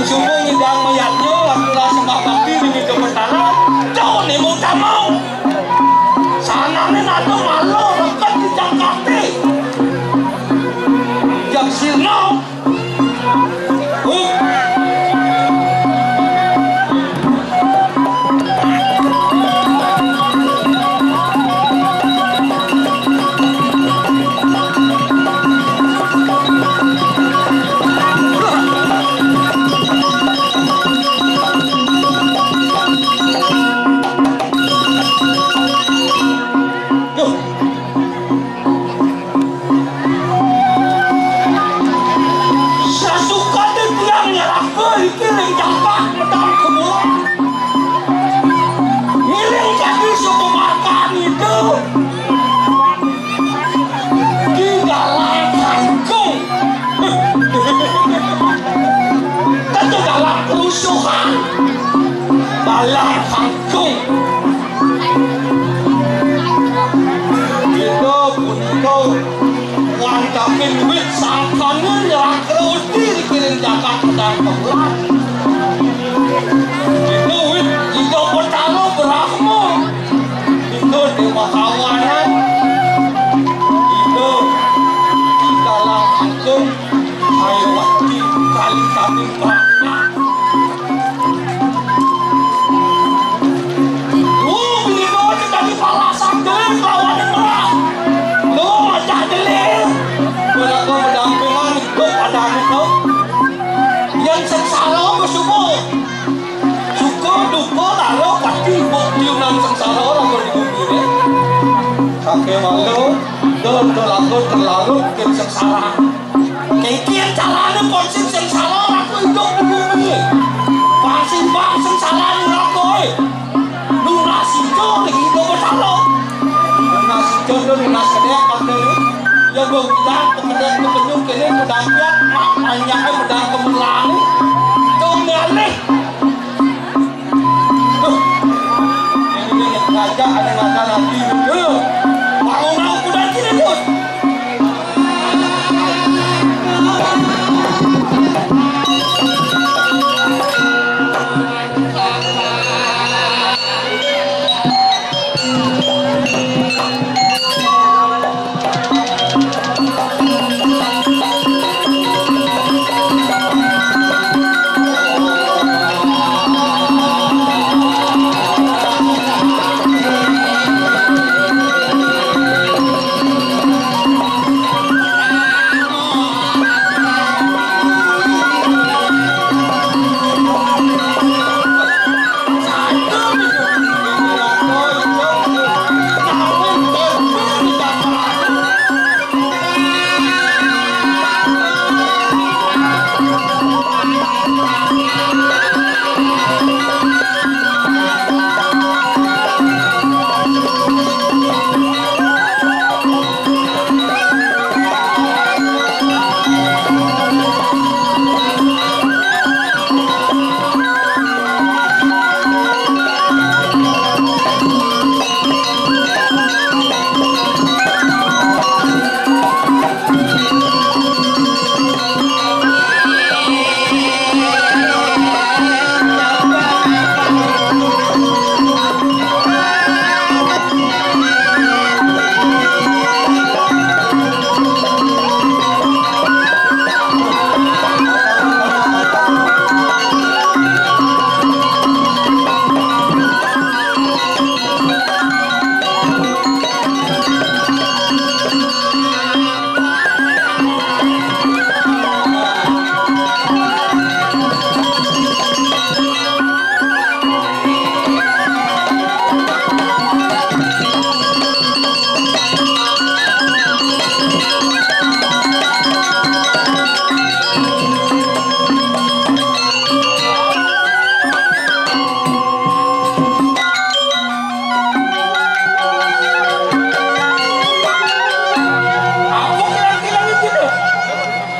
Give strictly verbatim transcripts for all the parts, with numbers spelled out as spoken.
Subuh nyidang mayatnya, aturang sembah bakti ring Ida Batara. Jauh nemu tamu. Sanané nata malu reket di jangkaté. Jak sirna. Hup. Sasukané tiang nyerahké iki ring jagat medal kemulan. Ngiring kadi suku markan itu. Di dalam kangkung. Tentu dalam kerusuhan. Dalam kangkung. Ida punika wancakin wit sangkaning nyangkruti ring jagat pedang kemulan. Ida wit, Ida Betara Brahma, Ida Déwa Kawanan, Ida Ki Galang Agung, Sayawati, Kalikaning Brahma. Lu bini doa kita di palasan delik lawan merah. Lu macam delik. Berapa mendampingan hidup ada anu tau. Yang sengsara bersyukur. Syukur duka lara pasti buk tiunan sengsara lamun di bumi ni. Sakéwala, do, do lamun terlarut ké sengsara. Kénkén carané ponsip sengsara aku idup di bumi. Pasti bang sengsara nuraka, eh. Nunas ijo di hidup betara. Nunas ijo do nunas kedék, kata lu. Ya, gua bilang, pekedék, pekenyum, kéné, pedang piat, mak, panjangnya pedang kemerlani. Tuh, ngalih. Duh. Ini ngajak ada ngajar lagi. Duh. Bangun aku dari sini, Gus.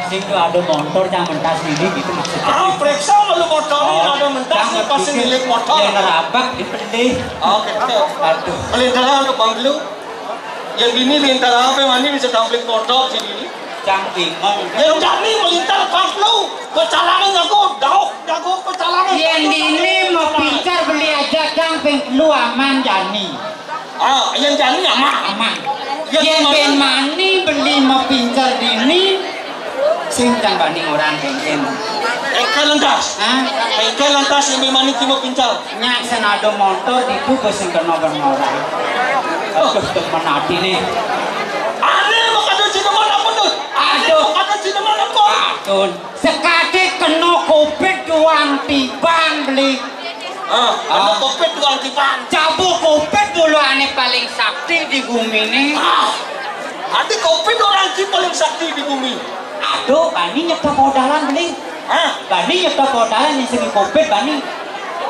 Sing tuh ada motor yang mentas ini gitu maksudnya. Ah, periksa kalau motor ini ada mentas, pasti milik motor. Yang ngerabak di pedih. Oh, gitu. Aduh. Paling terang lu, Bang Belu. Yang ini lintara apa, yang ini bisa tamplik motor sini. Kang bingung. Yén jani melintar pas lu, pecalangé jago, dauh jago pecalangé. Yén dini mapincar beli aja, Kang, ping telu aman jani. Ah, yén jani aman. Aman. Yén bén mani beli mapincar dini, sing tan bani orang kéngkén. Éngkén lantas. Hah? Éngkén lantas yén bén mani ki mapincar. Nyak sing ada montor ditu, bes sing kena kena orang. Aduh, demen ati né. Ané mah kada cineman apa tuh? Ané mah kada cineman apa? Aduh, sekadi kena covid duang tiban beli. Ah, kena covid duang tiban. Cabut covid dulu ané paling sakti di bumi né. Ah, ati covid orang ki paling sakti di bumi. Aduh, bani nyetop odalan beli. Hah? Bani nyetop odalan yang sing covid bani.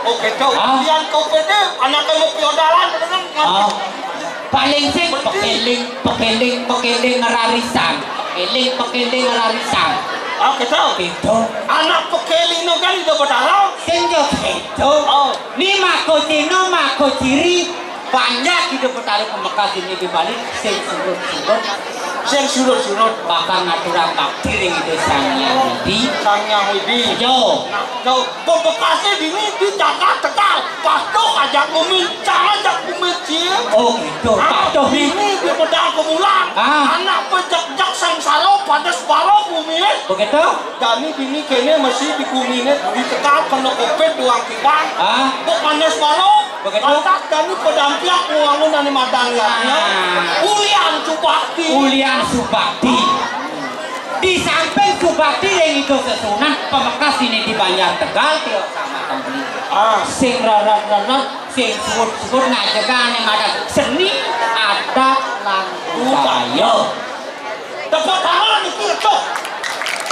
Oh, gitu. Ah. Yang covid né anak kamu piodalan dengan. Ah. Paling sing pekeling, pekeling, pekeling ngerarisan. Pekeling, pekeling ngerarisan. Ah, gitu. Gitu. Anak pekeling no kan itu berdarah. Sing yo gitu. Oh. Ni mako cino, mako ciri. Banyak Ida Betara Pamekas dini di Bali sing surut-surut. Sing surut-surut. Bakal ngaturang bakti ring Ida Sang Hyang Widhi. Sang Hyang Widhi. Yo. Nah, Pamekasé dini di jagat Tegal. Patuh aja kumin, jangan jak kumin cil. Oh, gitu. Ah, patuh nih. Dini di Pedang Kemulan. Ah. Anak pejak-jak sangsara padas baro kumin. Begitu? Jani dini kéné masih di kuminé di Tegal kena covid duang tiban. Ah. Kok padas baro. Begitu. Lantas jani pedampiak ngwangun ané madan ya. Ah. Ulian Subakti. Ulian Subakti. Di samping Subakti yang itu sesunan Pamekas ini di Banjar Tegal, tio sama tadi. Ah. Sing rerot-rerot, sing suwut-suwut ngajegang ané madan seni adat lan budaya. Tepuk tangan iki, tuh.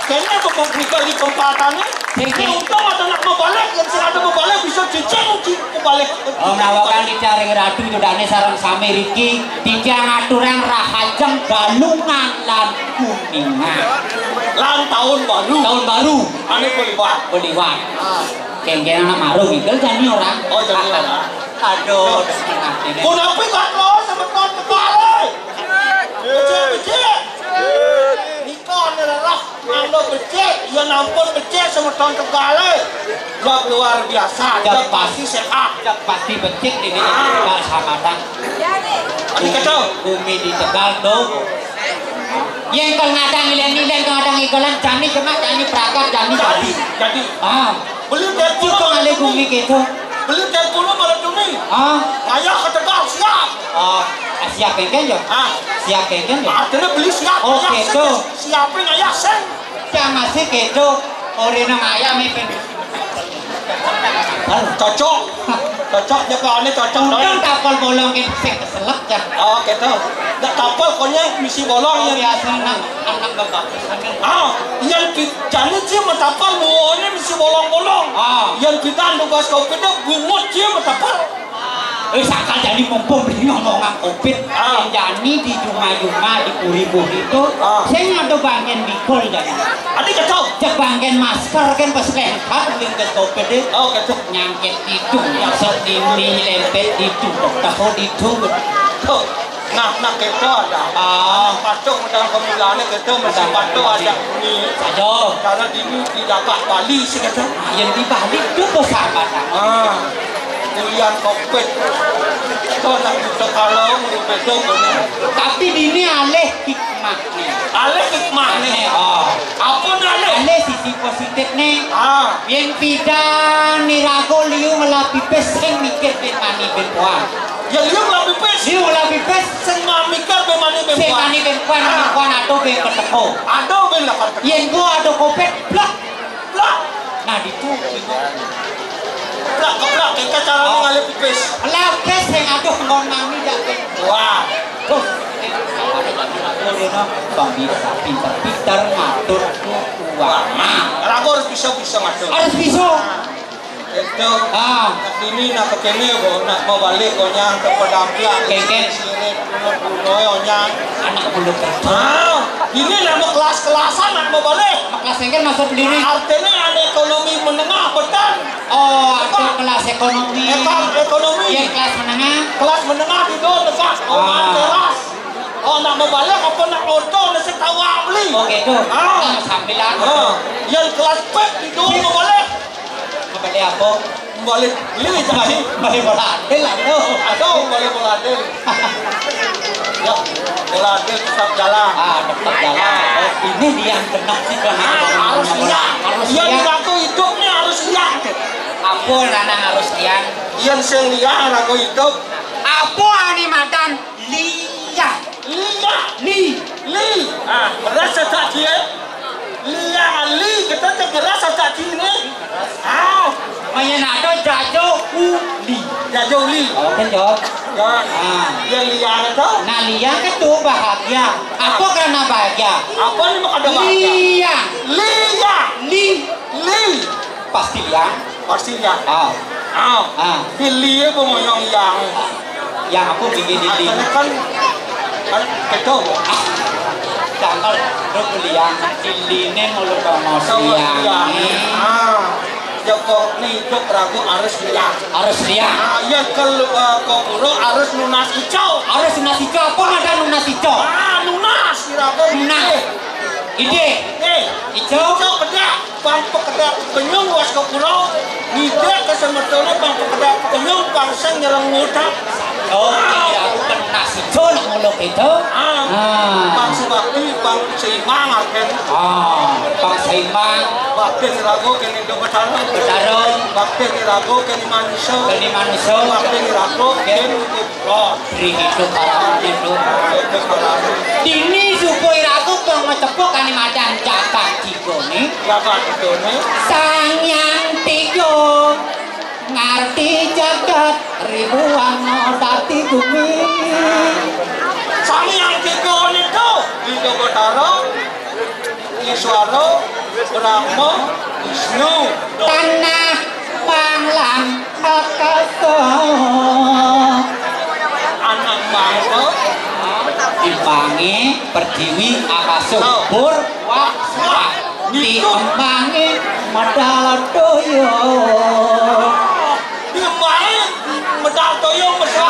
Kayaknya kok mau buka di tempatan nih. Sing, sing. Ini untung ada nak mau balik, yang sing ada mau balik bisa cicing uji mau balik. Oh, nawakan di caring ratu itu dane sareng sami riki, titiang aturang rahajeng Galungan lan Kuningan. Lan tahun baru. Tahun baru. Ane beliwat. Beliwat. Ah. Kengkeng anak marung, ngigel jani orang. Oh, jani orang. Aduh, dengan hati ini. Kunapi kok lo semeton kepala? Becik, becik. Nika nih lah, anda becik, ya nampun becik semeton Tegalé. Ya luar biasa, ya pasti sehat. Ya pasti becik ini, ah. Pak Samatan. Ini kacau. Bumi di Tegal tuh. Yang kang ngadang ilen-ilen, kang ngadang igolan, jani cuma jani prakat, jani jadi. Jadi. Ah. Beli telepon. Cukup malah bumi gitu. Beli telepon malah cumi. Ah. Ngayah ke Tegal, siap. Ah, siap kengkeng yo. Ah. Siap kengkeng yo. Artinya beli siap. Oh, ngayah gitu. Siapin ngayah sing. Yang masih gitu. Ora nang ayam iki. Cocok. Cocok ya, Pak, ini cocok. Untung tapel bolong ki sing keselak ya. Oh, gitu. Ndak tapel konyang misi bolong. Oh, ya. Biasa nang anak bapak. Ah, yang pi-, jani sih matapel muone misi bolong-bolong. Ah. Yang pidan tugas covid bungut sih matapel. Eh, sakal jani mumpung beli ngomongan covid. Ah. Jani di juma-juma, di puri-puri itu, ah, sing ada bangken bikul jani. Adi kacau. Cek bangken masker kan pas lengkap beli ke covid deh. Oh, kacau. Nyangkit itu, masuk di mie lempet itu, tahu itu. Tuh. Nah, nah, kita ada. Ah. Patuh modal pemulane kita mesti patuh aja ini. Aduh. Karena dini di dapat Bali sih kita. Yang di Bali itu persahabatan. Ah. Kuliah covid. Itu nak buta kalau, buta betul. Tapi dini alih hikmah. Alih hikmah nih. Oh. Apa nih alih? Alih sisi positif nih. Ah. Yen pidan niraga liu ngelah pipis sing mikir ben mani ben puan. Ya liu ngelah pipis. Liu ngelah pipis. Sing mani mikir ben mani ben puan. Sing mani ben puan, ah, ben puan aduh ben keteko. Aduh ben lah keteko. Yen gua ada covid, blak. Blak. Nah, ditu. Keplak, keplak, engké carané ngalih pipis. Lapis sing aduh nggon mami jak. Wah. Terus, Bang bisa pinter-pinter ngatur keuangan. Lah, aku harus bisa-bisa ngatur. Harus bisa. Itu. Ah. Nak dini, nak kéné, kok, nak mau balik, kok, nyang, ke pedampiak. Kéngkén. Sirit, bunuh, bunuh, nyang. Anak bulu kerja. Ah, ini nak mau kelas-kelasan, nak mau balik. Kelas kéngkén maksud dini. Artinya ada ekonomi menengah, betul. Oh, ada kelas ekonomi. Eko-, ekonomi. Iya, kelas menengah. Kelas menengah di dua tegak. Oh, ah, teras. Oh, nak mau balik apa nak orto, nak setawa beli. Oh gitu. Ah. Nah, sambilan. Ah, yang kelas pet itu mau balik. Mau balik apa? Balik beli jadi. Balik bola. Balik bola. Atau balik bola. Ya, bola tetap jalan. Ah, tetap jalan. Oh, ini dia yang kena sih, Bang. Ah, harus liang. Harus liang. Yang aku hidup nih harus liang. Apa lanang harus liang? Yang sing liang aku hidup. Apa ane madan liang? Liang. Li. Li. Ah, beras tak dia. Liang li kita tak beras tak dia ni. Ah, maya nado jajo uli. Jajo uli. Oke, jawab. Ya. Ah. Yang liang itu. Nah, liang itu bahagia. Apa karena bahagia? Apa ni makna bahagia? Liang. Liang. Li. Li. Pasti liang. Pasti liang. Ah. Ah. Ah. Pilih apa mau yang yang? Yang aku bikin di. Karena kan kan betul. Jangan terus liang. Pilihnya mau lu promosi. Sama yang liang. Ah. Ya kok nih hidup ragu harus liang. Harus liang. Ah, ya kalau eh, kok buruk harus lunas hijau. Harus lunas hijau. Apa ada lunas hijau? Ah, lunas kira apa? Lunas. Ide. Eh, hijau. Hijau bedak. Bang pekedak kenyung was kepuro. Ngidik ke semetone bang pekedak kenyung bang sing nyerang ngudak. Oh, iya, aku kena sijil nak ngono gitu. Ah. Ah. Bang subakti, bang seimbang artinya. Ah, bang seimbang. Bakti rago kene do betarung. Betarung. Bakti rago kene manusia. Kene manusia. Bakti rago kene Loh, riki itu parah itu. Dini supaya aku kok ngecepok kane madan jagat digone. Jagat digone. Sang Hyang Tiga ngerti jagat ribuan dadi bumi. Sang Hyang Tiga itu di Jogotara, Iswara, Brahma, Wisnu. Tanah, Panglang, Akasa. Anak bangsa. Diembangi pertiwi akasa. Oh. Pur, wak, wak. Diembangi medal toya. Diembangi medal toya mesra.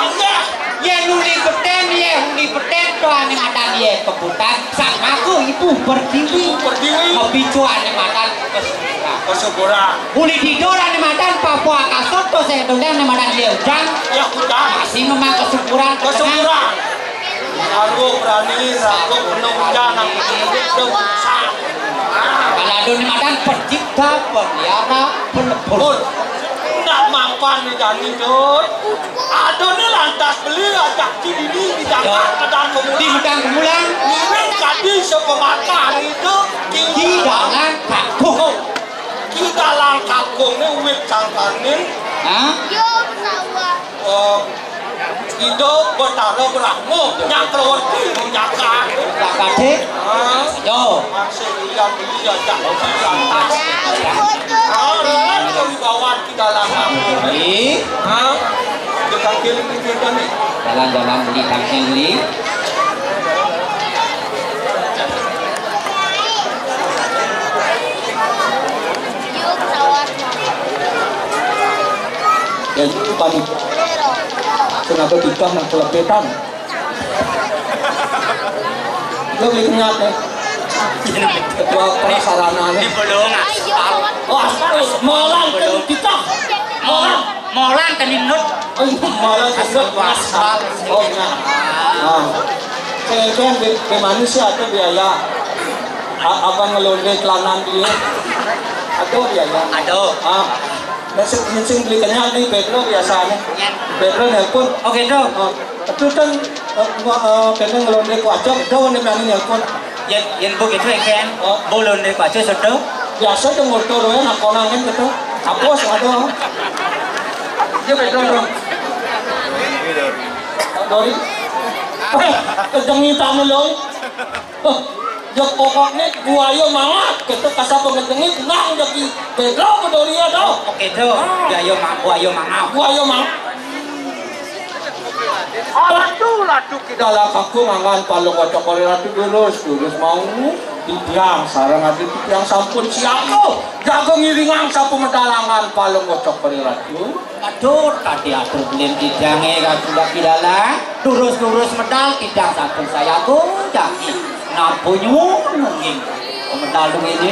Yen uli beten, yen uli beten, tuane madan ye kebutan. Sak aku ibu pertiwi. Ibu pertiwi. Ngebicu ane madan kesuburan. Kesuburan. Uli tidur ane madan Papua kasut, to saya dondang ane madan ye udang. Ya udang. Masih memang kesuburan. Kesuburan. Aku berani, aku penuh hujan, aku penuh hujan. Kalau ada ane madan pencipta, pemeliara, pelebur. Ndak mapan nih jani, Dut. Ada nih lantas beli ajak ci dini di Jakarta dan kemudian. Di Medang Kemulan. Ini tadi sepematah hari itu di dalam kampung. Di dalam kampung nih wit cangkanin. Hah? Yo, pesawat. Oh, Ida Betara Brahma, Nyakrawarti, Jaka. Jaka, Dik. Hah? Yo. Masih lihat dia, Jaka. Ah, lihat kewibawaan kita lama. Ih. Hah? Dia tangkil ini kita nih. Jalan-jalan beli tangkil beli. Yo, pesawat. Ya, itu tadi. Kenapa kita nak kelepetan? Lo beli kenyat ya? Ketua prasarana nih. Ini belum. Ayo, pesawat. Oh, aspal. Molan kan kita. Molan. Molan kan inut. Oh, iya, molan kan inut. Aspal. Oh, iya. Ah. Saya kan di, di manusia atau biaya. A-, apa ngelonde kelanan dia? Atau biaya? Aduh. Ah. Nah, sing, sing beli kenyal nih, Pedro biasanya. Iya. Pedro nelpon. Oke, Dok. Oh, itu kan, eh, gua, eh, Pedro ngelonde kuaco, Pedro nih berani nelpon. Yen, yen begitu ya, Ken. Oh. Bolon dari kuaco, Soto. Biasa tuh motor ya, nakonan kan gitu. Apa sih ada? Dia Pedro, Dok. Dori. Eh, kejengi tamu lo. Huh, ya pokoknya buaya mangat, kita kasar pengedengi, tenang jadi Pedro Bedolia tau. Oke, Dok. Ah. Buaya ma-, buaya mangap. Buaya mangat. Ratu, ratu kita lah kaku ngangan palung kocok kori ratu durus, durus mau. Titiang sarang ati titiang sampun siap. Jago ngiringang sapu medalangan palung kocok kori ratu. Aduh, tadi atur belin titiange kaku lagi dalang. Durus-durus medal titiang sampun saya go jaki. Napa nyuwun nggih? Pemedal duwene.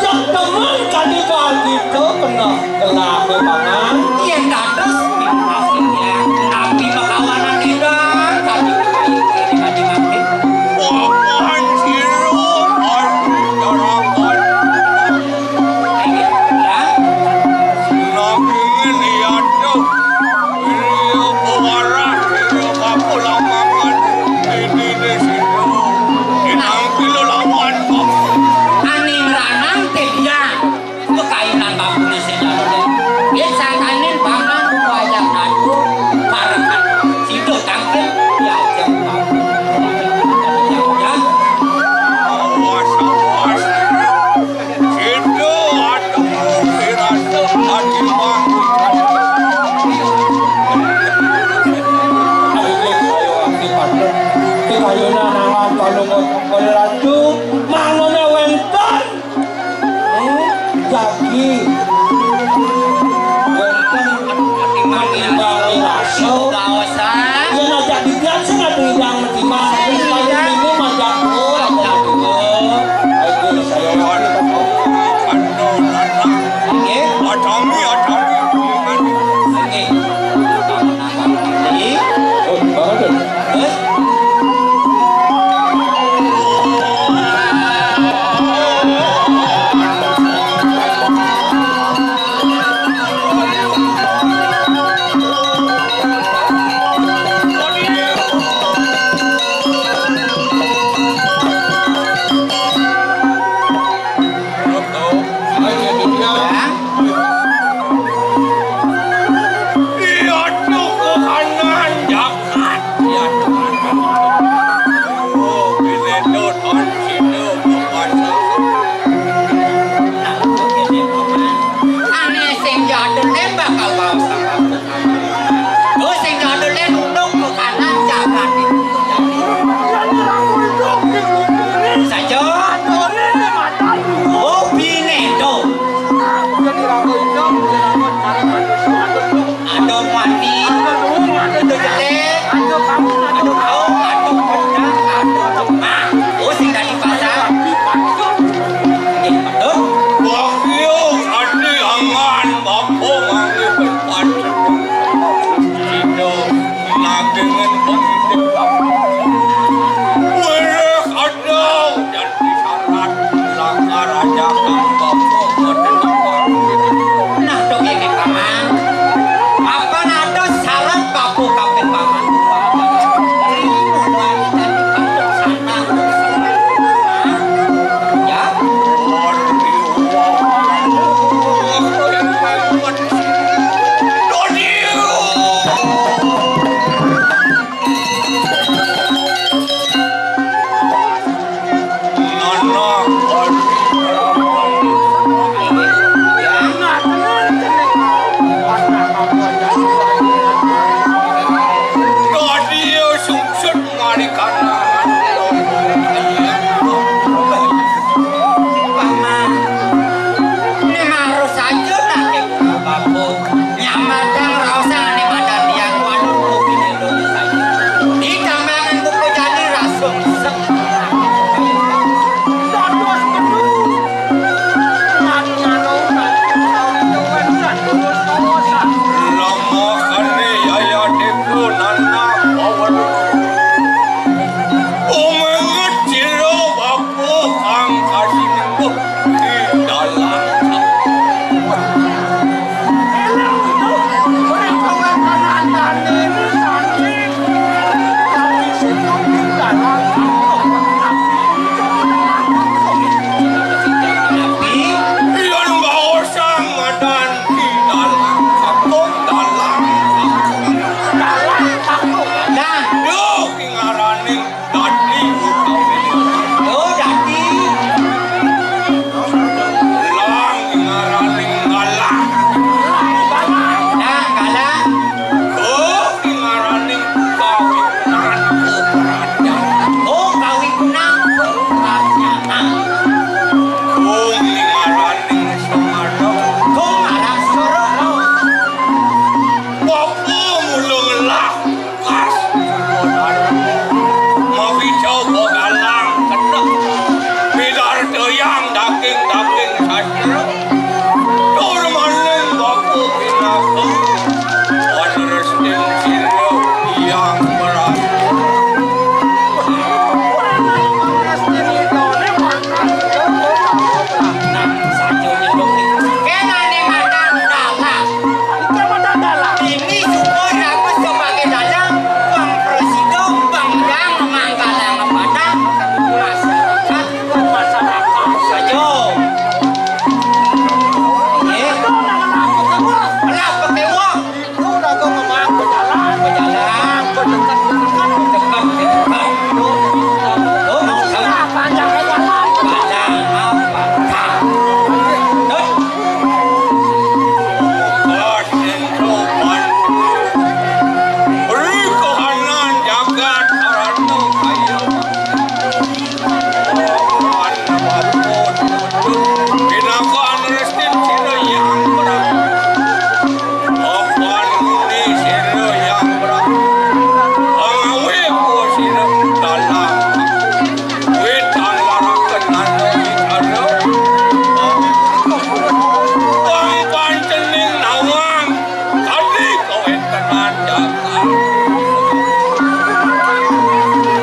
Cak temen kadi bagi to kena gelah ke pangan. Yen dados pinasih ya, tapi makawanan edan kadi kaya kene kadi mangke. Papan sirup, papan carakan. Ayo, ya. Nanging iya to. Iya pewarah, iya kapulangangan. Ini di situ. Inang pilu lawan. Aning ranang teh ya. Kekainan bapune sing jaluk. Yen sangkaning pangan wayah nadu parekan sida tangkil diajeng bapune. Awas, awas. Sida adu pirasa adi wangun. Ayo, ayo, ayo, ayo. Kekayunan awan panungut oleh ratu, mangune wenten. Jagi wenten manimbangi rasa. Yen aja didian sing adu idang metimbang. Wis paling ini majak. Oh, aja dulu. Ayo, saya ngerti. Nggih. Adami, adami. Nggih. Oh, bagus. Ane sing jadul nembak awal sama. Oh, sing jadul nunduk ke kanan, jangan. Saja. Oh, bine to. Ada mati, ada jelek, ada kau, ada pedang, ada lemah. Oh, sing dadi pasang. Nggih, betul. Wahyu adi angan bapa mangke berpadu. Sida nagengen pengidup. Wiris ada dan Syarat lakar aja kang bapa boten apa. Nah, to kene, Paman. Apa nado syarat bapa kabeh, Paman? Ya.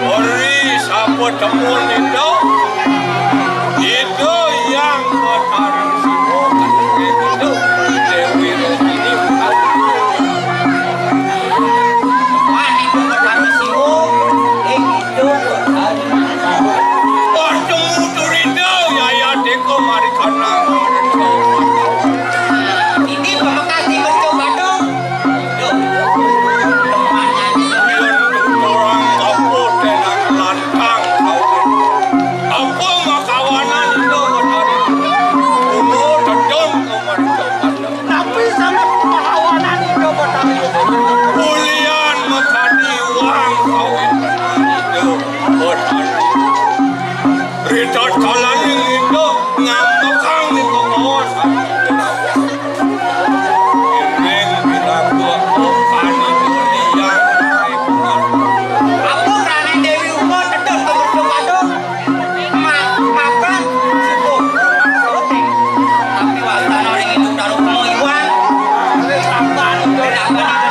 Ori sapa temu nida? Ida Hyang Betara Siwa, ida Dewi Rukmini. Wah, ida Betara Siwa, ing ida Betara. Wah, temu turida, yaya teka mari kanang. Ini pamekati mercuk Badung. Yen orang apa tenang lantang kau. Apa makawanan itu tadi? Umur dedem kau mercuk Badung. Tapi sama makawanan itu tadi. Ulian makadi wang kau itu. Ritat kalaning itu ngambekang di pengawasan. Ring bilaku bukan itu liang. Aku ranen Dewi Uma tedun ke mercuk Badung. Ma-, makan subuh. Tapi wastana ring itu taruh mau iwang.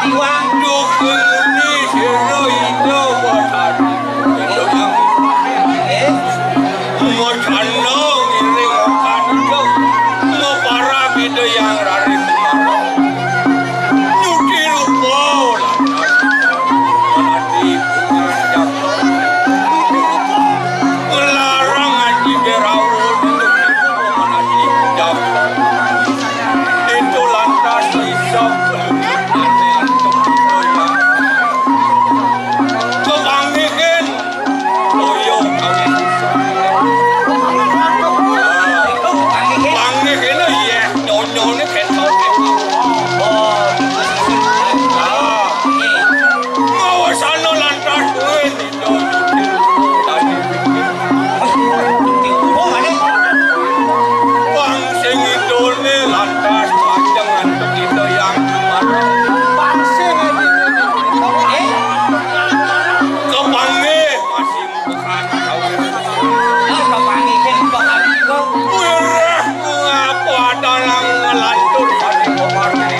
Iwang. Duh, ini sira itu buat hati. Macana ngiring makan itu. Mapara bida yang raris. Nyuci rupa. Ngelarang ngaji berawut. Nyuci rupa. Itu lantas isap. Kepanggihin. Toya kawin. Panggihin, iya, nyonyone kentok. Ah. Ngawasana lantas kuwi. Wong sing idolne lantas panjang ngantuk ida yang marang. Wong sing idolne. Eh? Kepanggih masih bukan tahu. Lah, kepanggih kan bukan itu. Wah, ngapa ada nang ngelantur tadi kok marang.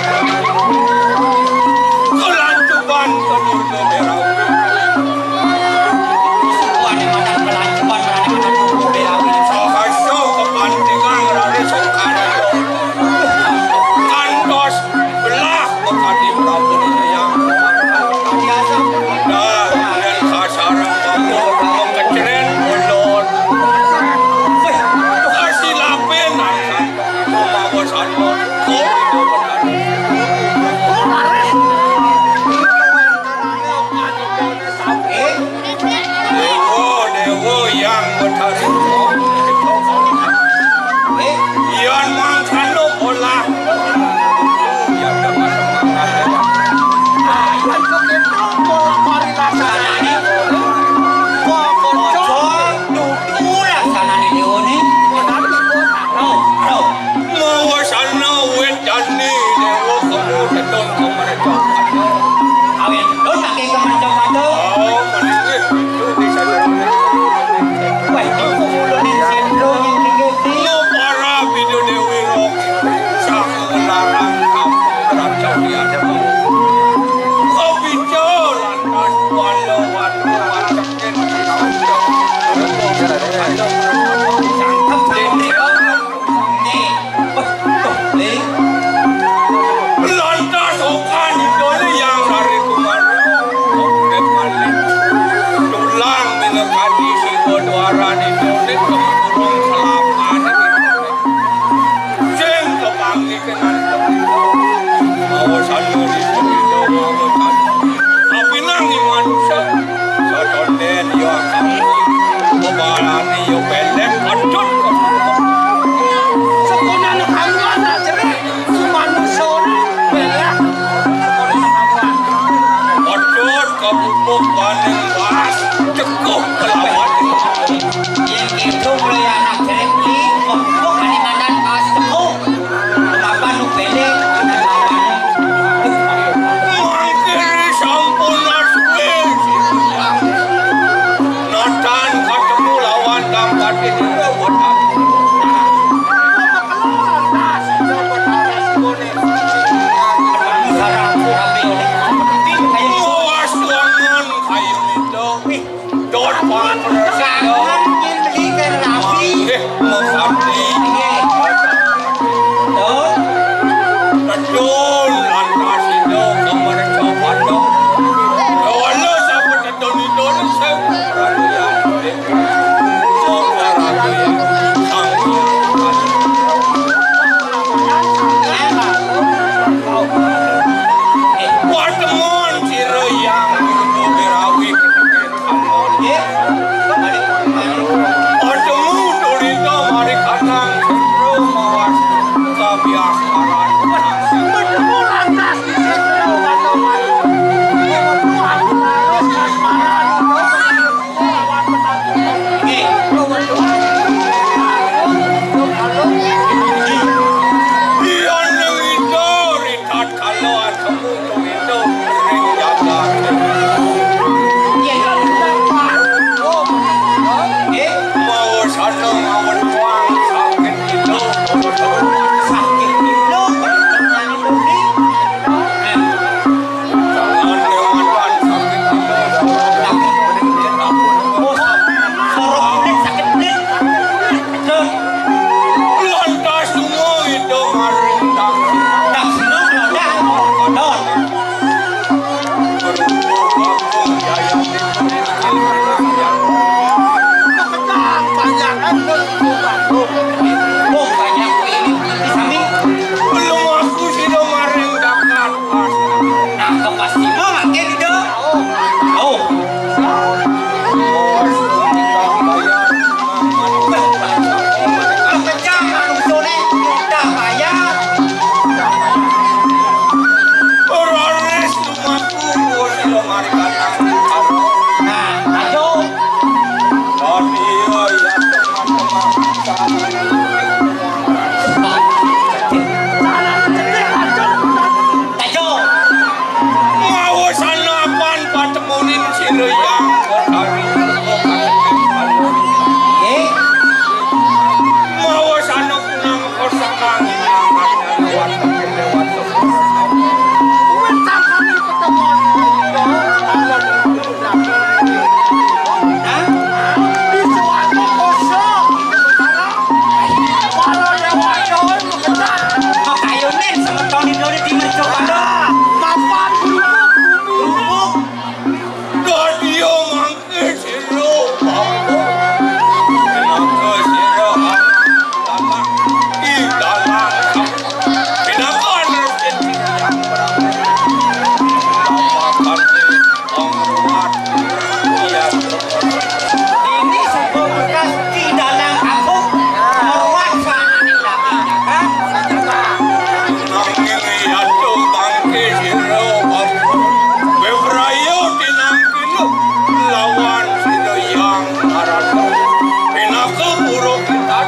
Kelancuban kedua merah. Sukuan yang ada kelancuban, ada kena tubuh belawi. Sahaja kepentingan rare songkan. Kantos belah mekadi Prabu Nayang. Nah, dan kasarang mampu mengkeceren ulun. Kasilapin, mamawa santo. Dewa, dewa yang betari. Yan mangkano bola. Yan mangkano bola. Yan mangkano bola. Dudu laksanane dewa ne. Mawasana wit jani dewa kemu dedon kemrejo. Awit dedon ake kemrejo mata. Oh, menengah itu bisa jadi. Wah, itu mulane sendro nyengkringke. No para bidu dewi roh. Sang larang kampung raja diadem. Kau bicara lantas walau waduh waduh. Lantas okan dole yang lari kuman. Tulang mengekati si kodoaran itu. Nek kemurung kelapan. Sing kepanggih. Awasan murid-murid, awasan. Tapi nang iman sa-, satonden ya kamu. Kebalane ya pendek, adut. Sekonan kamu anak cerik, si manusia ni belak. Sekonan kamu. Adut, kepupuk paning pas, cekup kelawan. Yang itu mulai anak cerik ni, kepupuk paning anak pas, cekup. Kapan lu pendek, kapan lu. Mangkiri sampun aswil. Natan katemu lawan Kang Batin. Sarang, sarang. Patemunin sira Hyang Betari. Nggih. Mawa sana kunang kosekang lewat lewat. Kuwi sangkane pertemuan. Hah? Iso aku kosong. Para lewat. Makayunin semeton didoli di mercobalo. Mapan kerupuk bumi. Kerupuk. Kadya mangke sira, Bapak. Pinaka sira, Bapak. Di dalam pinaka rezeki yang berapa. Bapak Panji, Om Rumat. Iya. Ini sebuah berkas di dalam aku. Meruat suarane lagi, kan? Nanging yaduk mangke sira, Bapak. Bebrayo tinangkil lawan sira Hyang Narada. Pinaka pura kita.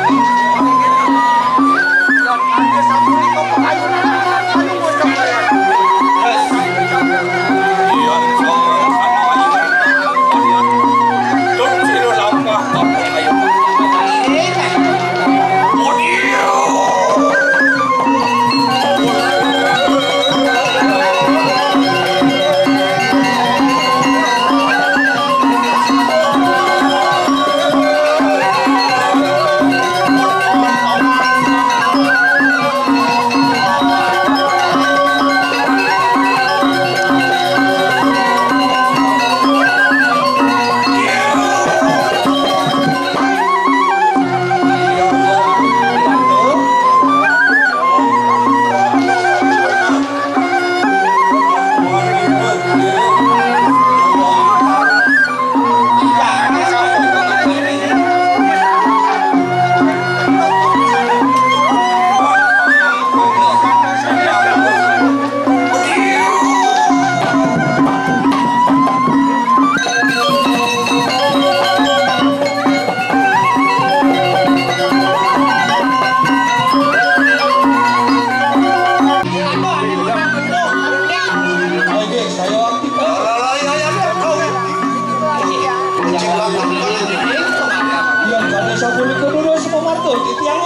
Yang kami sapunika durus mematur titiang.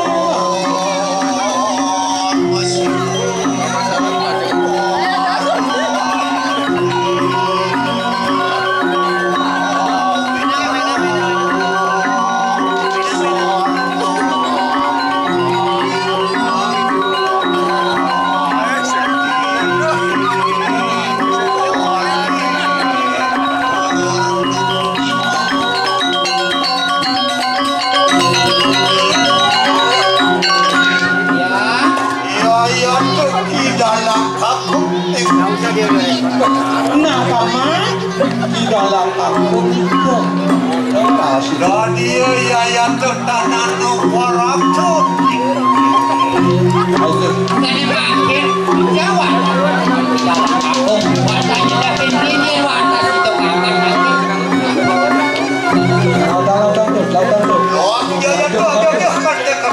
Ya, ya, tuh di dalam aku. Nah, Paman, di dalam aku. Nah, sudah dia, ya, ya, tuh tanah nu korak tuh. Ayo. Bukannya makin, jawab. Di dalam aku, bukan hanya daging ini, wadah itu kapan lagi. Tahu, tahu, tahu, tahu, tahu, tahu. Oh, iya, iya, tuh, tuh, tuh, kan, kan, kan.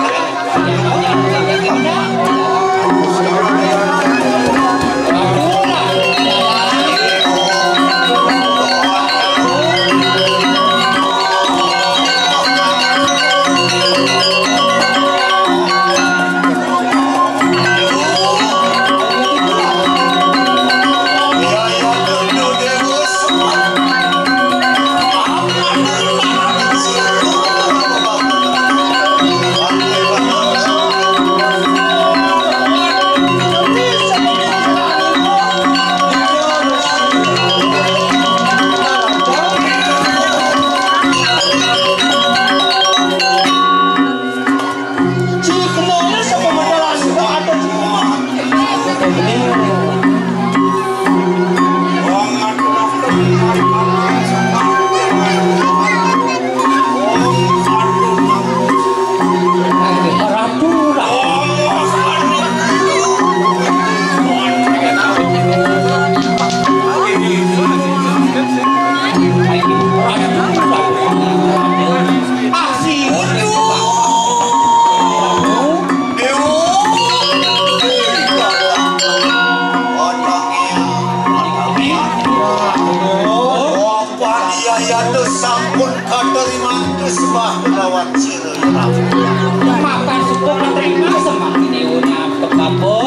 Dados sampun kateriman sembah kelawan sira, Ratu. Mapan suka katerima sembah niku, Ratu Prabu.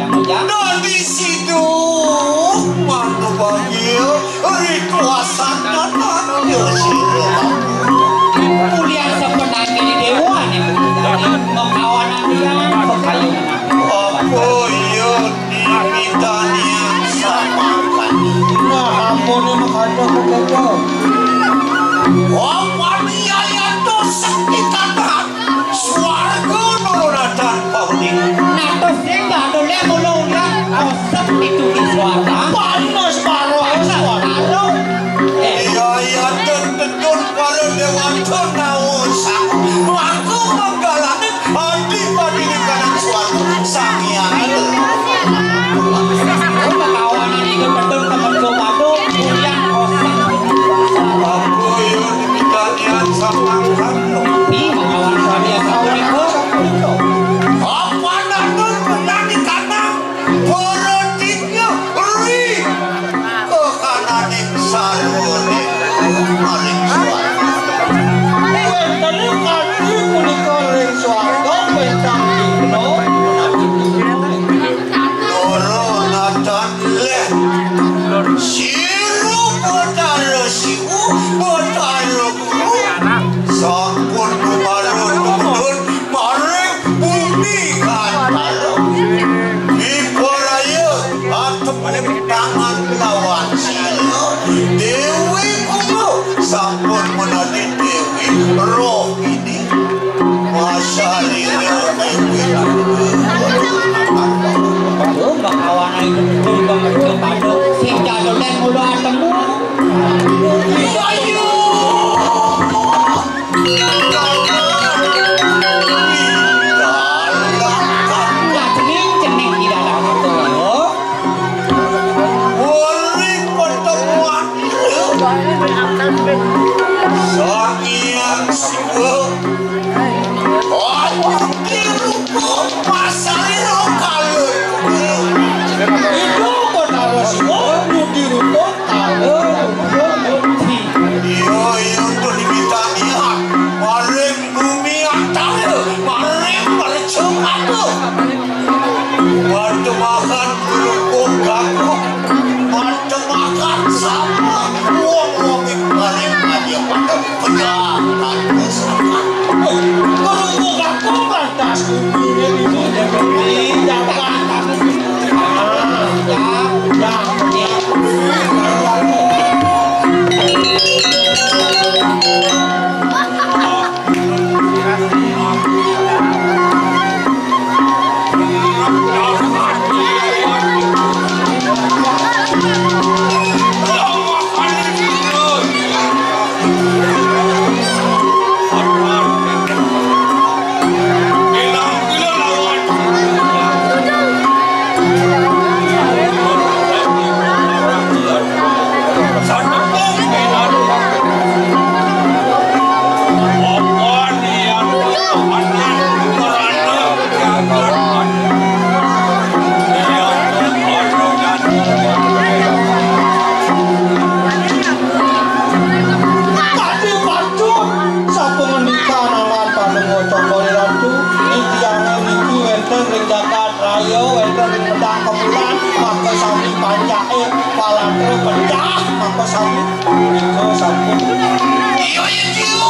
Jangan-jangan. Dadi sidu manubagya rituasan ya sira. Mulian sepenangin dewa niku. Makawanan yang pekayu. Apa ya dimitanian samakan? Nah, ampun, ini makanya aku gagal. Apa niaya dosa kita tahan? Swarga nurunadan pahuni. Natos ring badulé mula ulian kosek pitu di swarga. Panas baroh swarga. Eh. Iya, iya, den tedun para dewata nawusan. Mlaku manggalaning adi-adine kanang swarga Sang Hyang Ida. Kawanan iku tedun temen padu ulian kosek. Aku yo dipikanian samangkang. Ih, kawanan kami yang tahu nih, kok. Apa nanu menani kanang? Para dingya ri kekananing sarwane maring swarga. Wénten kaji punika ring swarga wénten dina. Loro natan leh. Siru Betara Siwu, Betara Guru, sampun kumaruh tumurun maring bumi Gantara. Diporaya atepuk tangan lawan sila. Dewi Kumbang sampun menadi Dewi Rohini. Masarira Dewi. Aduh, bakawan ae kumpul bang kumpul padha. Sing jadul dan mula atemu. Ayo. Cening, cening tidak ada waktu. Uri pertemuan Sang Hyang Siwa. Oh, dirupa pasarira kala. Itu Betara Siwa, dirupa kala. Iya, iya, to dimitani, ah. Maring bumi antara, maring mercapata. Watemahan guru kok ganggu. Watemahan sama wong-wong ing maring aja pada pejabat masyarakat. Guru kok ganggu lantas bumi ini, ini, ini, dapat. Ah, ya, ya, ya. Kadi pacul sapangandikan alat panemon Cokor Ratu, titiangé niki wénten ring jagat raya, wénten ring medal kebulan, maka sami panjaké palatra pecah, maka sami punika sampun. Iya, iya, iya.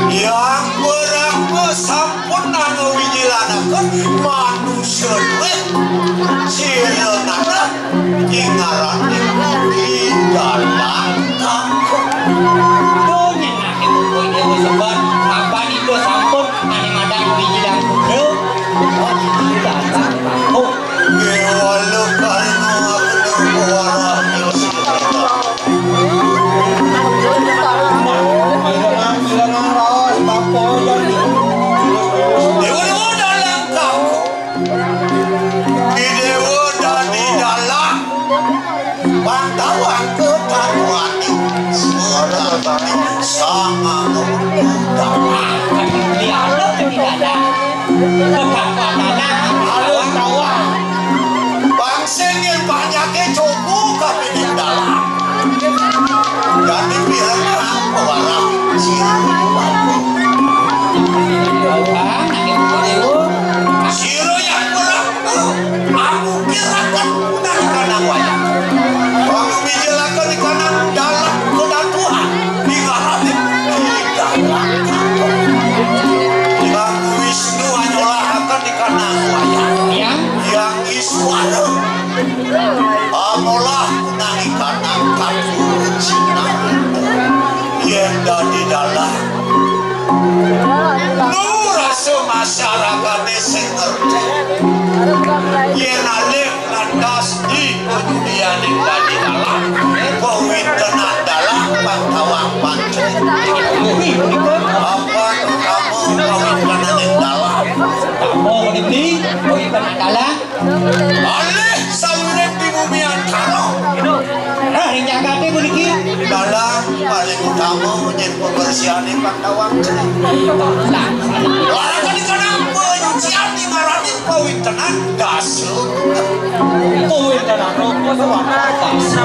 Yang berapa sampun nano winjilanaken manusia duit sira nana ing ngarane pidalang kangkung. Duh, nyenake buku ini wis sebat, apa niku sampun ane madang winjilan kudel? Déwa-déwa dalang kakung. Déwa dadi dalang. Pangtawang ketakuané. Suara tadi sama dalang. Di alun di dalang. Ketakuan dalang. Alun tawang. Bangsa yén banyaké coba kapining dalang. Dadi pirang pewarah sira. Sira yang berapa? Aku kirakan punah kanang wayang. Kamu mijelaken di kanang dalang kedatuan di ngarané di dalang. Kamu Wisnu anyolahaken di kanang wayang. Yang Iswara. Amolah nangikanan katurunan yén dadi dalang. Nu rasa masyarakaté sing ngerti yén alih lantas di panyudianing dadi dalang, kawintenan dalang pangtawang pancen. Apa utama kawintenaning dalang? Apa niki kawintenan dalang? Alih saluring di bumi antara. Nah, ring jagaté puniki. Dalang paling utama nyén pembersihané pangtawang. Warakan di kanang panyucian di ngarané kawintenan dasa. Kawintenan rupa sawatara dasa.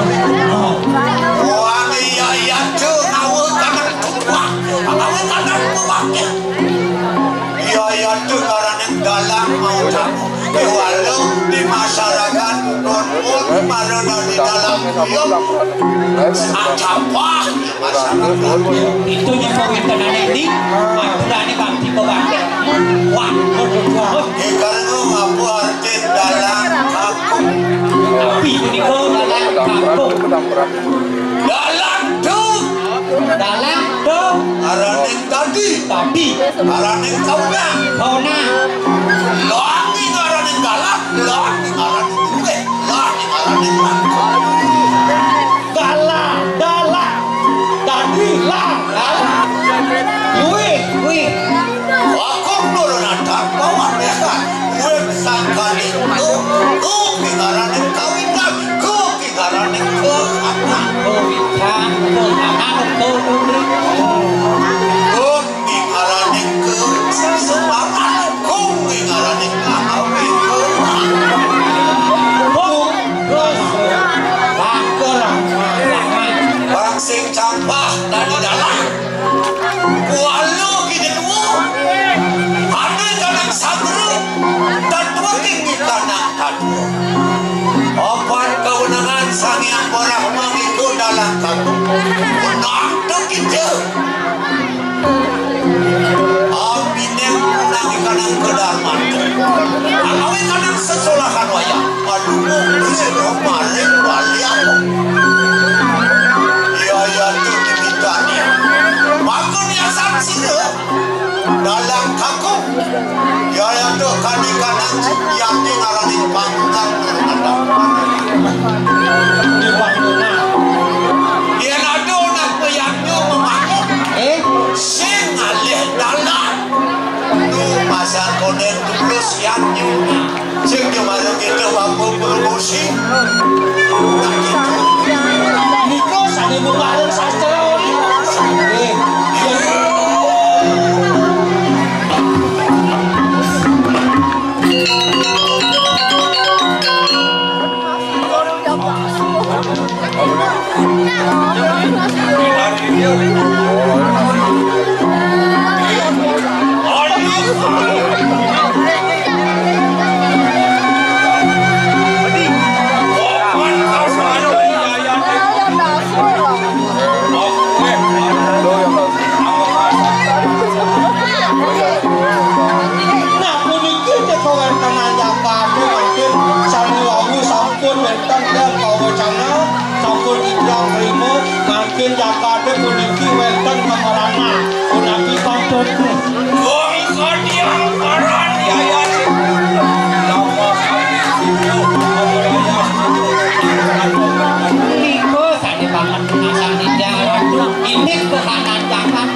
Wah, iya, iya, tuh, ngawa kanang tumpah. Ngawa kanang pemangkil. Iya, iya, tuh, ngarané dalang mau tamu. Kéwala di masyarakat nuntun para dadi dalang kuyup. Atapah di masyarakat. Itu nyempo wénten ané di aturané bakti pebakti. Wah, betul. Ikan nu apa arti dalang kakung? Tapi punika dalang kakung. Dalang dong. Dalang dong. Araning tadi. Tapi. Araning kauna. Kauna. Loang ing araning galah, loang ing araning duwe, loang ing araning langkung. Galah, dalang, dadi, lang, galah. Luwih, luwih. Wakung nurunatan pawanehan, wit sangkaning tu, tu ing araning kawitan, ku ing araning kahanan. Kawitan, kahanan, tu, tu, tu. Ing araning kesesaran, kung ing araning kahawi. Kung, kung, bakal, barang sing campah dadi dalang. Kuala kidadua, ane kanang sagra, tatwa king ikanang kadua. Opat kawenangan Sang Hyang Brahma ngiku dalang kakung. Menang tu kita. Abineng punang ikanang kedarman. Angawé kanang sesolahan wayah. Aduh, sira maring balian. Iya, iya, tu titipan ya. Maka niasan sira. Dalang kakung. Iya, iya, tu kani kanang yang ngarani pangkat. Di bangunan. Yén ada anak peyaknya memanggil. Eh? Sing ngalih dalan. Nu pasar konek tulus yang nyu. Sing jemara kita bapa promosi. Nika sane mung sastra. Eh, Nah, puniki teka wénten anjak badhe mangkin sami wau sampun wénten dan pawacana, sampun tiang trima, mangkin jakate puniki wénten pameranan. Punapi patut. Wong kadiang paran yayane. Nika sane banget pengasan tiang. Ini kehanan jagat.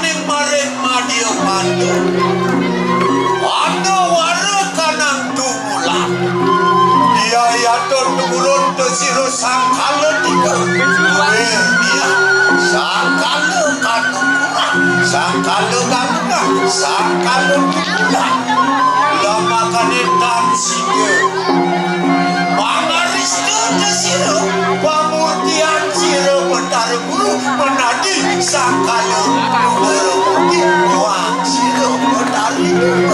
Ning maring madya pandu. Ana wara kanang tumulan. Yayata tumurun ta sira sangkala tiga. Wirya, sangkala kanukuran, sangkala galunan, sangkala tumulan. Lamakane tan sida. Pangarista ta sira, pamurtian sira Betara Guru, menadi sangkala Betara Guru, wang sira Betari Guru.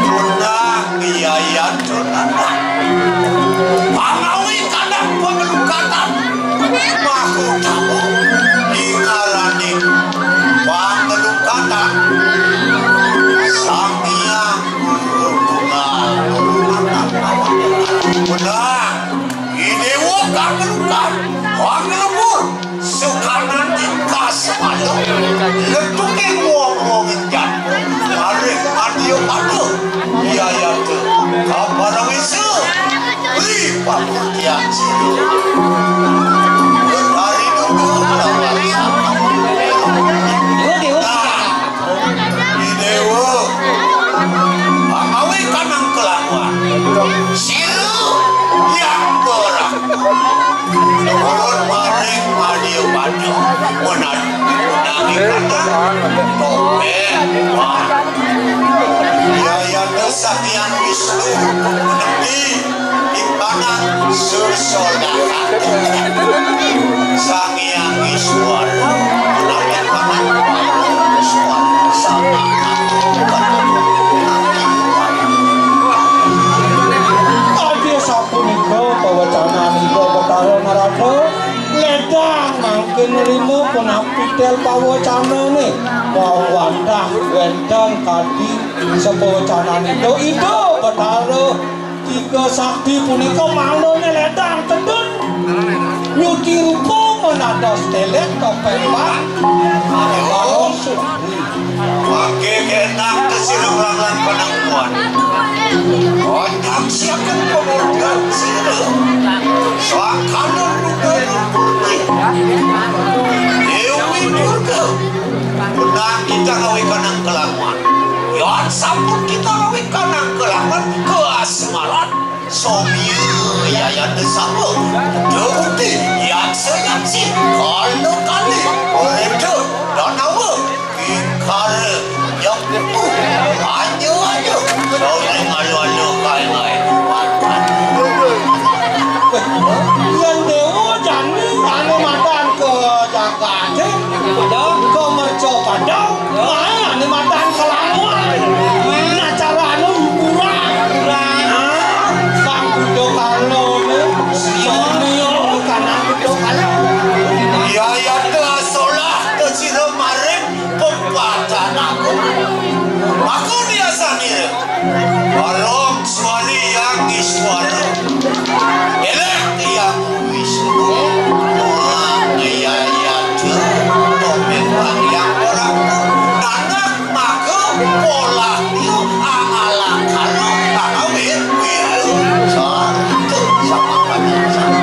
Tunang biayan tunang. Pamawi kadang pangelukatan, mahutama, ingaraning pangelukatan. Sang Hyang Benar, i dewa kang lukan, kang lembur, sukanan tingkah semalam, letuking wong-wong enjan, maring mandia pada, yayata, kaparawisa, beri pangurtian sira. Betari duduk lawan sama. Nah, Idewa, pamawi kanang kelakuan. Sira yang berang. Turun maring madia batu. Menan, menangi kanang. Topeng. Yayata Sang Hyang Wisnu. Menepi. Ipanang susolahake Sang Hyang Iswara, ipanang Iswara, Sang Hyang Iswara. Adi sapunika pawecanan Ida Betara Narada, ledang mangkin nrima punapi tel pawecanane, wau wantah wenten kadi sapawecanan Ida, Ida Betara Tiga sakti punika mangdane ledang tedun. Nyuci rupa menados telet topeng bang. Mangke genah kesira nglawan penangkuan. Otak siapun pemurtian sira. Sangkana Durga Durga. Dewi Durga. Benang kita ngawi kanang kelawan. Yan sampun kita ngawi kanang kelawan. Keasmaran. Somya yayata sapa? Dewa Putih, Yaksa Yaksi, Kala Kali, Urip Danawa, Kingkara, Yakti, Anyu Anyu, Sori Alu Alu, Kai Kai. Yen dewa jani anu madan ke jagate, ke merca padang, Mae ane madan kelawan. Nah, cara anu hiburan. Nah, Sang Buddha Kala ne, Somya kanang Buddha Kala. Yayata solah kesira maring pempatan aku. Aku biasa nira. Barong suari yang iswara. Elek yang Wisnu, Hyang Yayata, Topeng Hyang Prabu, Nanak Maga, Polah Tio, Angalakala, Kakawin, Wira, Santu, Sama Kami, Sama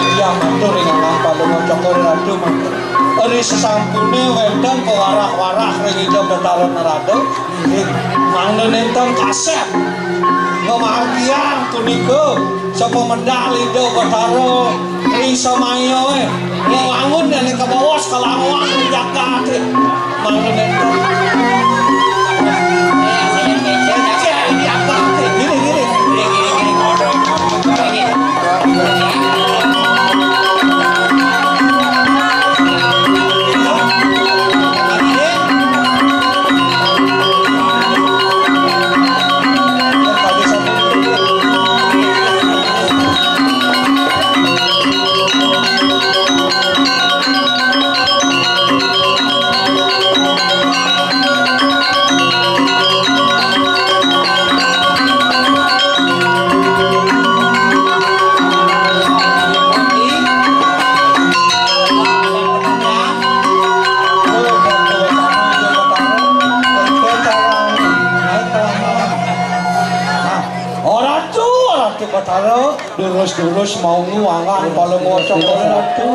Iya, matur ing Anak Palungguh Cokor Ratu, matur. Ri sesampune wénten pewarah-warah ring Ida Betara Narada, inggih, mangda nénten kasép ngamargiang punika sapamedal Ida Betara Tri Samaya, eh. Ngewangun yang kabawas kalawang jagaté. Mangda nénten. Cek, jagaté. Gini, gini. Ora tuh, ora tuh, Batara. Durus-durus mau ngangan palungguh Cokor Ratu.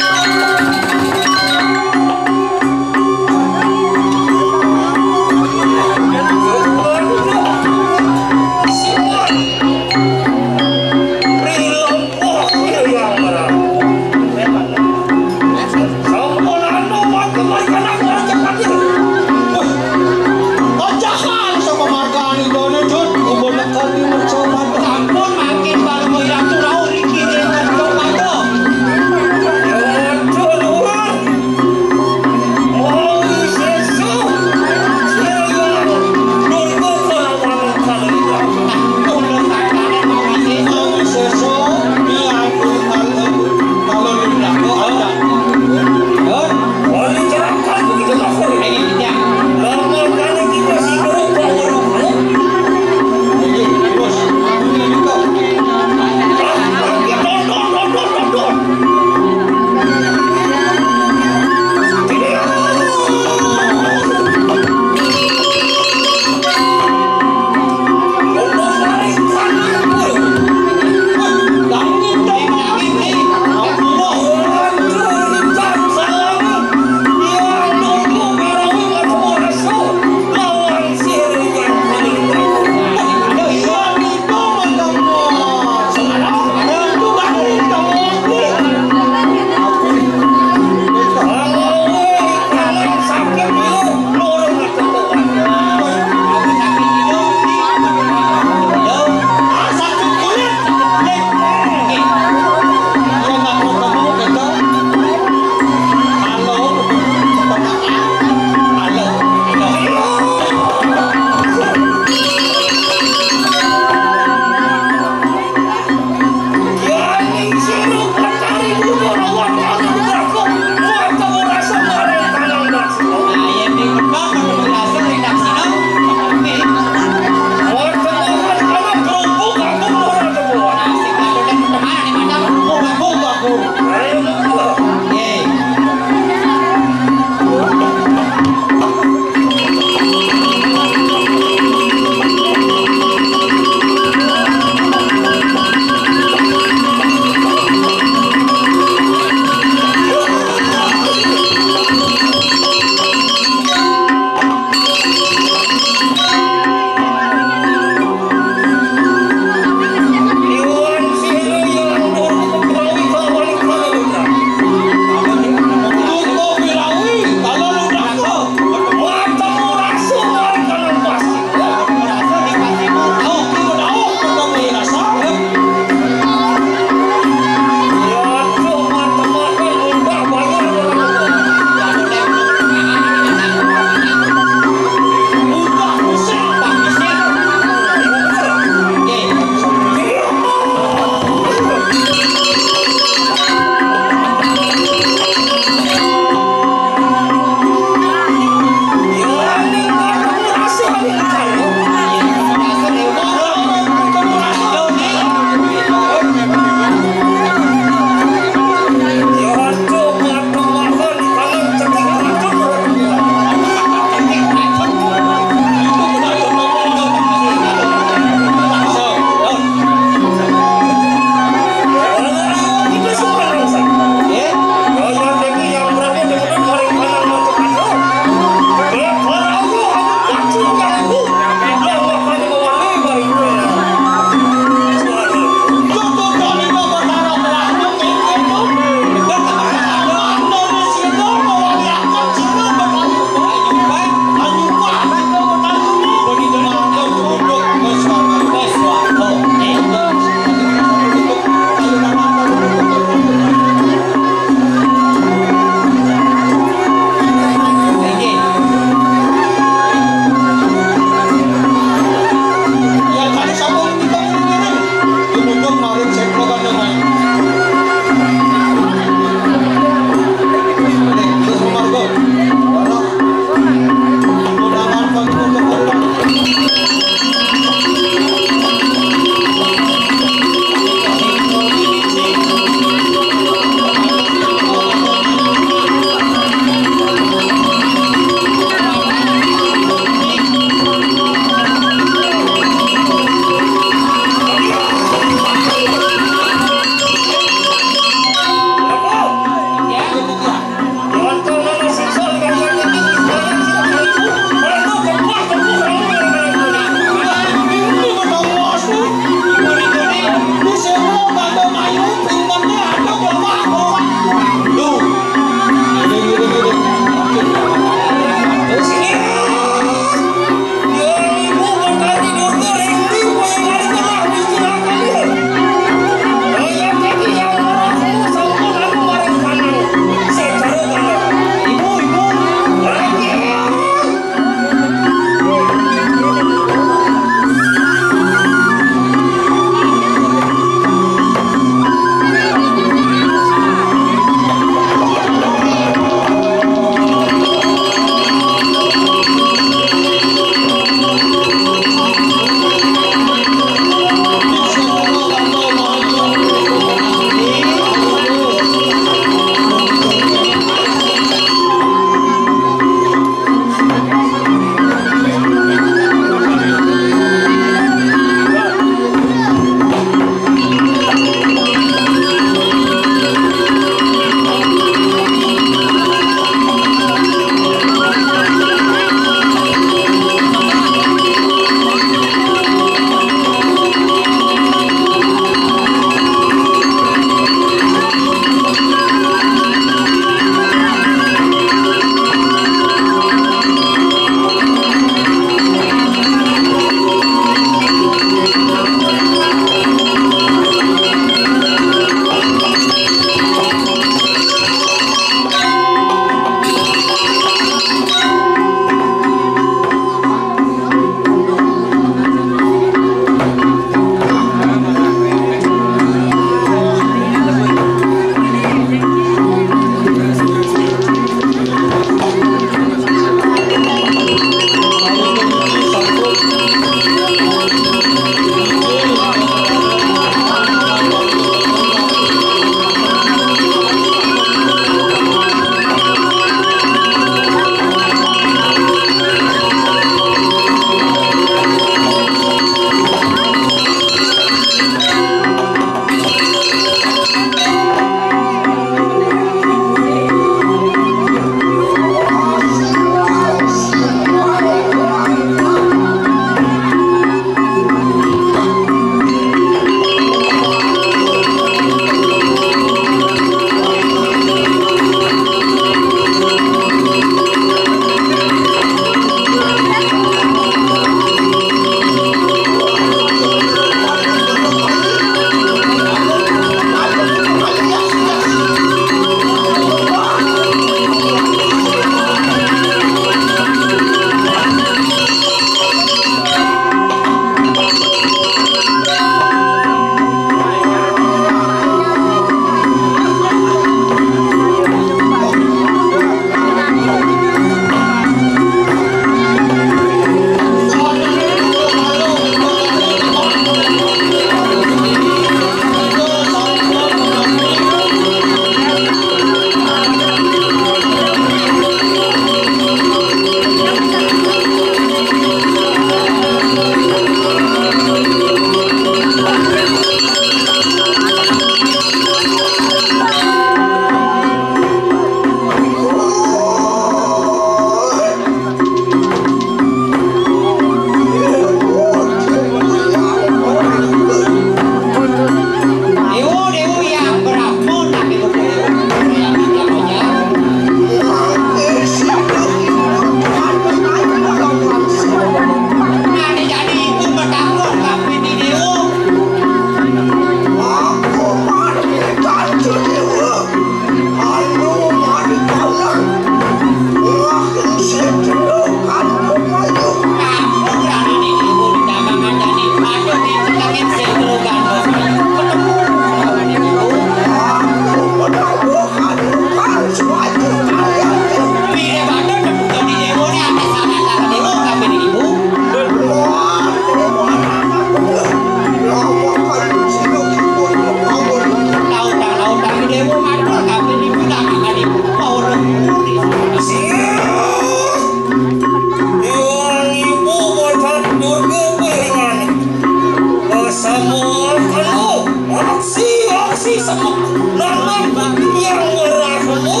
Yang ngerasamu,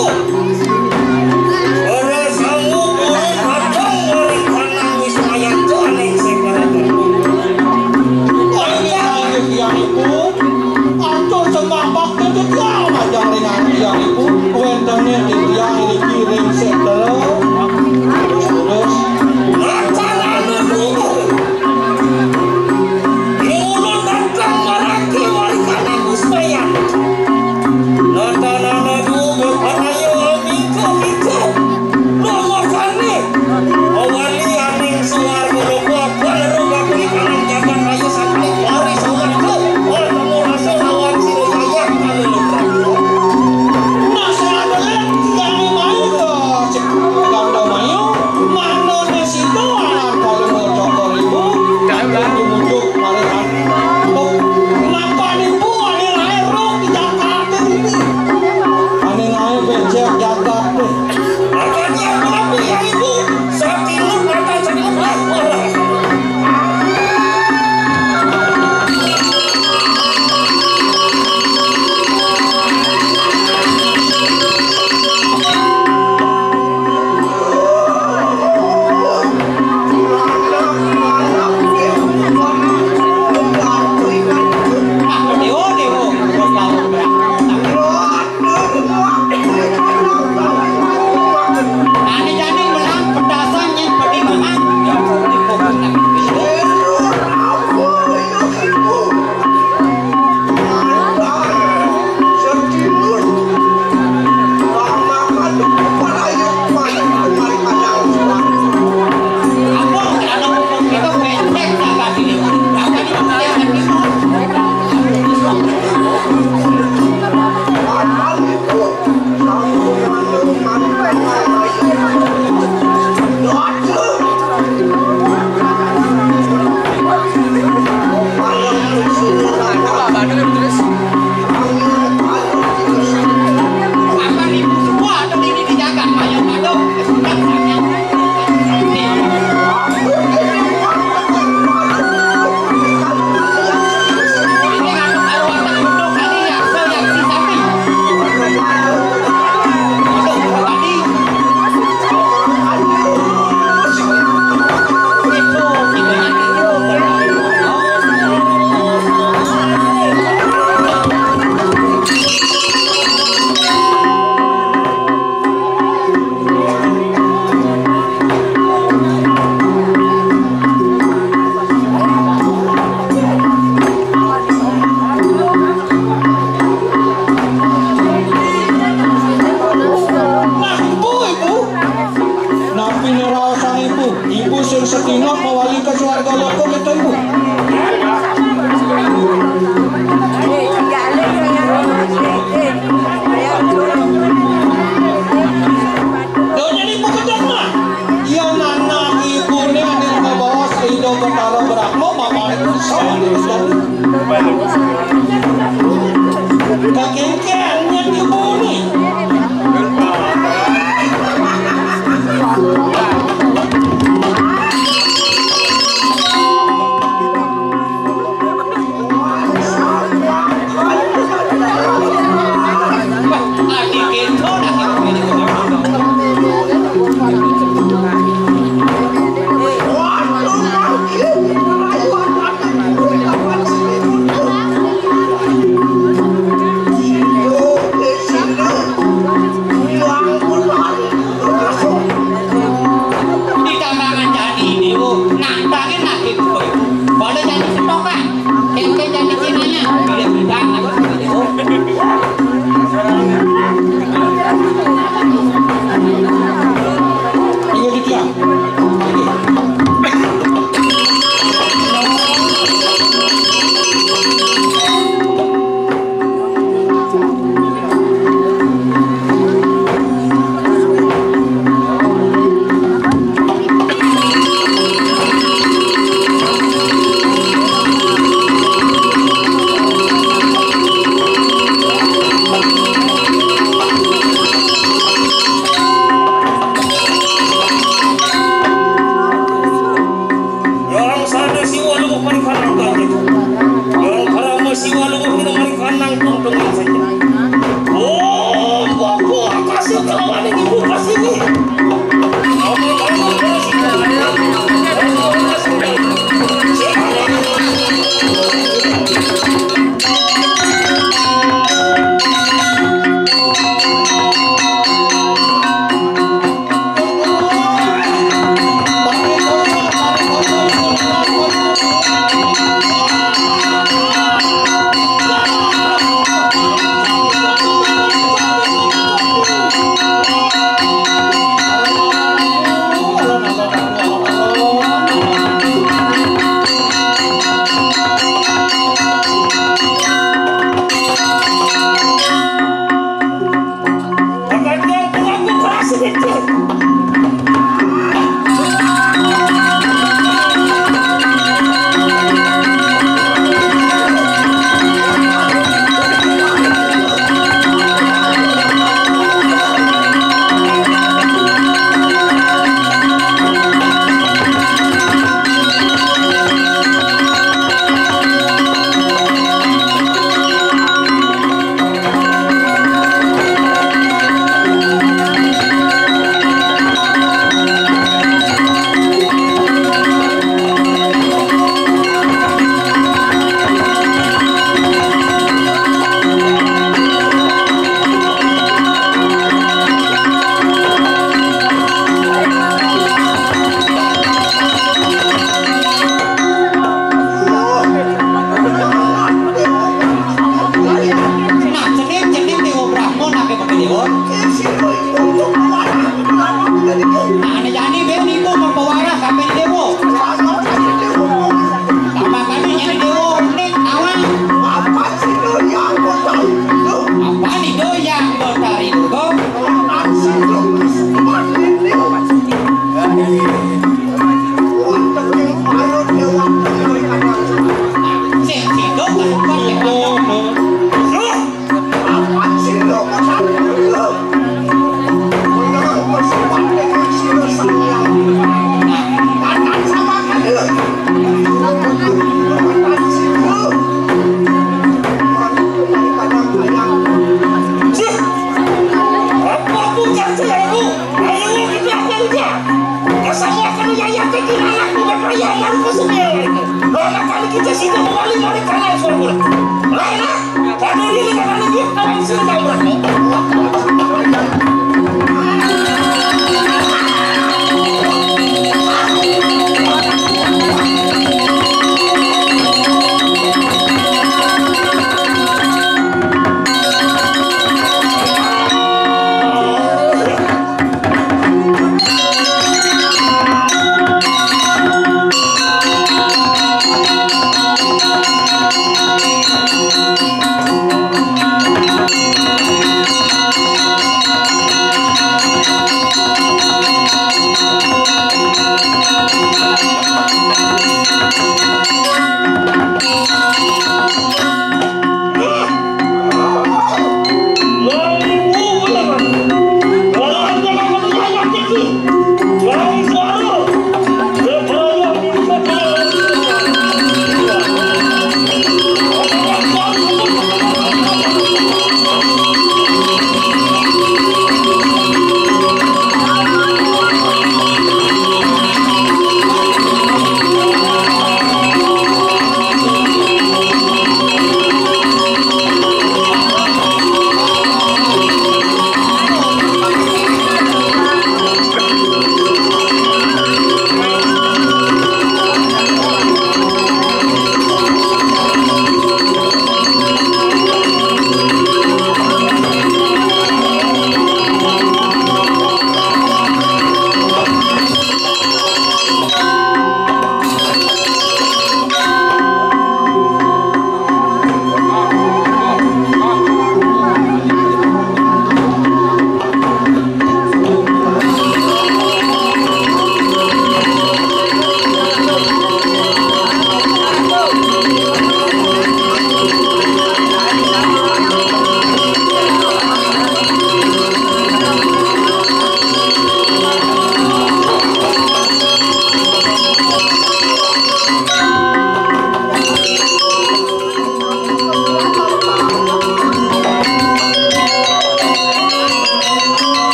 ngerasamu purun datang dari kanan Wismayanto aning sekaraton. Atur sembah bakti titiang majeng ring titiang iku, wénten titiang niki ring sekara. Terus. Ngulun dateng marake warikan Gus Bayan. Natanana duga kanayo mingko-mingko. Nomokane. Awali aning suar menoko apa leru bakti kanang jagat raya sampai wari sawarga. Bertemu rasa lawan sira yayah kami lupa. Nah, sing adolan tiangé mai to, cek Gandamayu, manane sida anak Palembang Cokor Ibu, kadang dimujuk marang anak. Mapan ibu ané lair roh di Jakarta ini. Ané lair becek Jakarta. Makanya kenapa ya ibu? Satilu mata satilu. Nah, ibu, ibu. Napi ngraosang ibu? Ibu sing sedina mawali ka swarga loka kita, ibu. Donya ibu kedek mah. Yan anak ibuné ané mabaos Ida Betara Brahma, bapakné sané. Kakéngkén nyén ibuné. Nah, cening-cening Déwa Brahma naké pagéwon. Nah, ané jani bé niku mapawaras kabéh déwa. Tambah kami nyari déwa unik awang. Apa sih yang bertaring? Apa nih do yang bertaring? Kok? Sing sing do kan? Apa sih lo?